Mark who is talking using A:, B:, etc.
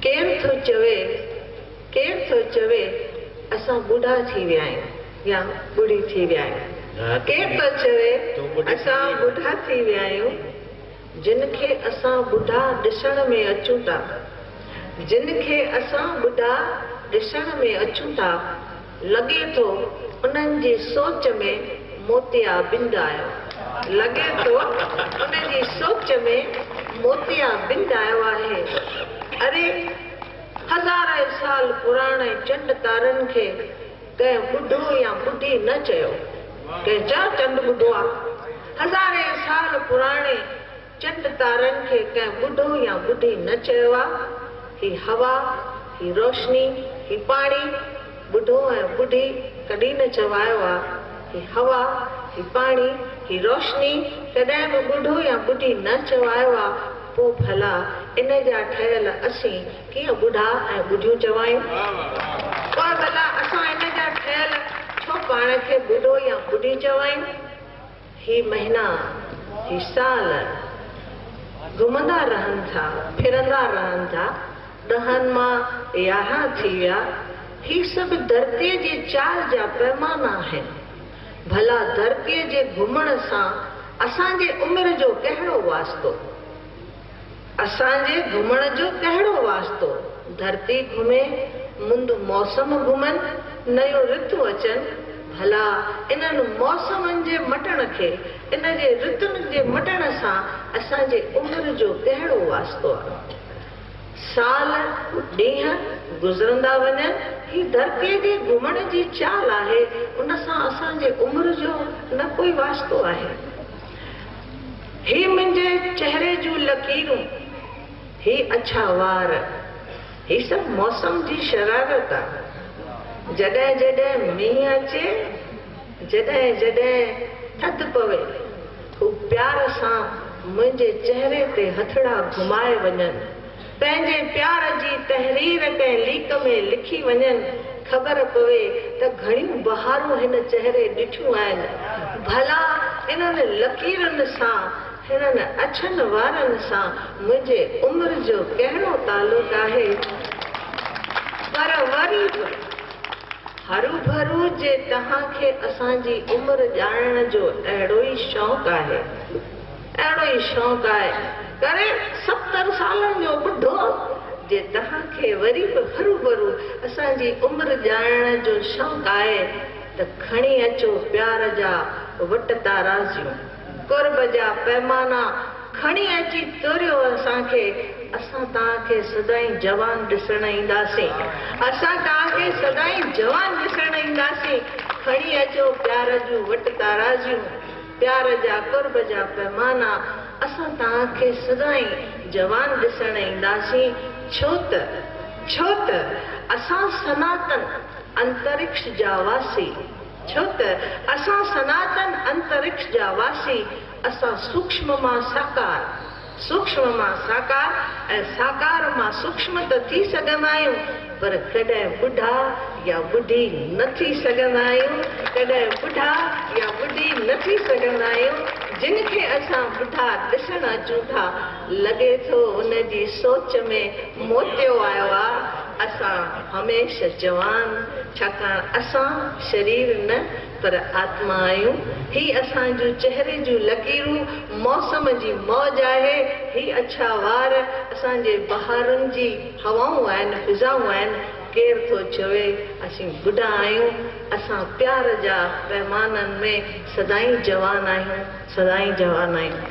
A: ڪير ٿو چوي، ڪير ٿو چوي اسان ٻڍا ٿي ويا آهيون يا ٻڍي ٿي ويا آهيون. ڪير ٿو چوي اسان ٻڍا ٿي ويا آهيون، جن کي اسان ٻڍا ڏسڻ ۾ اچون ٿا، جن کي اسان ٻڍا ڏسڻ ۾ اچون ٿا، لڳي ٿو انهن جي سوچ ۾ موتيا بند آيو آهي. لڳي ٿو ان جي سوچ ۾ موتيا بند آيو آهي. اري! هزارين سال پراڻي چنڊ تارن کي ڪنهن ٻڍو يا ٻڍي نه چيو. ڪنهن چيو چنڊ ٻڍو آ. هزارين سال پراڻي چنڊ تارن کي ڪنهن ٻڍو يا ٻڍي نه چيو آ. هي هوا، هي روشني، هي پاڻي، ٻڍو ۽ ٻڍي ڪڏهن نه چوايو آ. هي هوا، هي پاڻي، هي روشني ڪڏهن به ٻڍو يا ٻڍي نه چوايو آ. پوء ڀلا ان جا ٺهيل اسين ڪيئن ٻڍا ۽ ٻڍيون چوايون؟ پوء ڀلا اسان ان جا ٺهيل ڇو پاڻ کي ٻڍو يا ٻڍي چوايون؟ هي مهينا، هي سال گهمندا رهن ٿا، ڦرندا رهن ٿا، ڏهن مان 11 ٿي ويا، هي سڀ ڌرتيء جي چال جا پيمانا آهن. ڀلا ڌرتيء جي گهمڻ سان اسان جي عمر جو ڪهڙو واسطو؟ اسان جي گهمڻ جو ڪهڙو واسطو؟ ڌرتي گهمي، مند موسم گهمن، نيون رتون اچن، ڀلا انهن موسمن جي مٽڻ کي، ان جي رتن جي مٽڻ سان اسان جي عمر جو ڪهڙو واسطو آ؟ سال، ڏينهن گذرندا وڃن، هي ڌرتيء جي گهمڻ جي چال آهي، ان سان اسان جي عمر جو نه ڪوئي واسطو آهي. هي منهنجي چهري جون لڪيرون، هي اڇا وار، هي سڀ موسم جي شرارت آ. جڏهن جڏهن مينهن اچي، جڏهن جڏهن ٿڌ پوي، هو پيار سان منهنجي چهري تي هٿڙا گهمائي وڃن. پنهنجي پيار جي تحرير ڪنهن ليڪ ۾ لکي وڃن، خبر پوي ته گهڻيون بهارون هن چهري ڏٺيون آهن. ڀلا انهن لڪيرن سان، هنن اڇن وارن سان منهنجي عمر جو ڪهڙو تعلق آهي؟ پر وري به هروڀرو جي توهان کي اسان جي عمر ڄاڻڻ جو اهڙو ئي شوق آهي. اهڙو ئي شوق آهي ڪري 70 سالن جو ٻڍو جي توهان کي وري به هروڀرو اسان جي عمر ڄاڻڻ جو شوق آهي ته کڻي اچو پيار جا وٽ تارازيون، قرب جا پيمانا کڻي اچي توريو اسان کي، اسان توهان کي سدائين جوان ڏسڻ اينداسين، اسان توهان کي سدائين جوان ڏسڻ اينداسين، کڻي اچو پيار جون وٽ تارازيون. پيار جا قرب جا پيمانا اسان توهان کي سدائين جوان ڏسڻ اينداسين ڇو ته ڇو ته اسان سناتن انترڪش جا واسي ڇو ته اسان سناتن انترڪش جا واسي اسان سوڪشم مان ساڪار سوڪشم مان ساڪار ۽ ساڪار مان سوڪشم ته ٿي سگهندا آهيون پر ڪڏهن ٻڍا يا ٻڍي نه ٿي سگهندا آهيون، ڪڏهن ٻڍا يا ٻڍي نه ٿي سگهندا آهيون، جن کي اسان ٻڍا ڏسڻ اچون ٿا، لڳي ٿو ان جي سوچ ۾ موتيو آيو آ، اسان هميشه جوان، ڇاڪاڻ اسان شرير نه پر آتما آهيون. هي اسان جون چهري جون لڪيرون موسم جي موج آهي. هي اڇا وار اسان جي بهارن جي هوائون آهن، فضائون آهن. ڪير ٿو چوي اسين ٻڍا آهيون. اسان پيار جا پيمانن ۾ سدائين جوان آهيون، سدائين جوان آهيون.